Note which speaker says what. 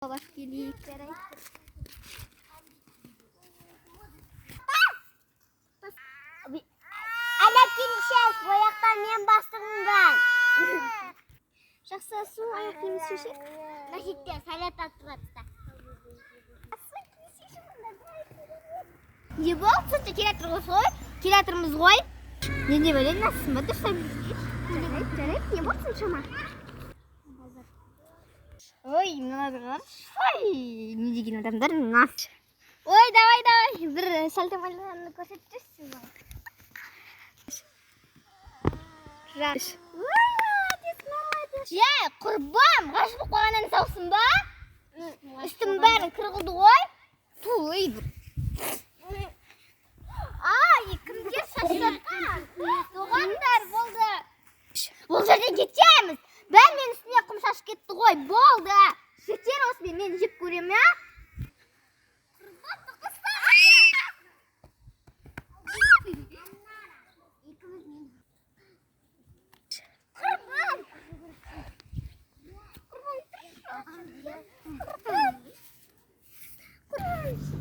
Speaker 1: Барып келейік. Жарайды.
Speaker 2: Әләкин шеф, ояқта мен бастығымдан.
Speaker 1: Жақсы, су аяқ киімді шешейік.
Speaker 2: Мына сәлет атып жатты.
Speaker 1: Не болды? Сонша келе жатырмыз ғой. Келе жатырмыз ғой. Не деп ойлайсың? Насың ба дұрыстап жүрсейші. Жарайды, жарайды. Не болды соншама? Ой, мыналарды қарашы. Ой, не деген адамдар мына. Ой, давай, давай. Бір сәлдемаларını көрсетіп жүрсің маған. Жас. Ой, молодец, молодец. Жә, құрбан, ғашық болып қалғаннан саусың ба? Үстім бәрін кір қылды ғой. Туй. Ай, кімге шашыртқан? Соғандар болды. Ол жерден кетеміз. Бәрі менің үстіме құм шашып кетті ғой. Болды. Жетер осымен, мен жеп көремін, а? Құрбан! Құрбан, тұршы. Құрбан.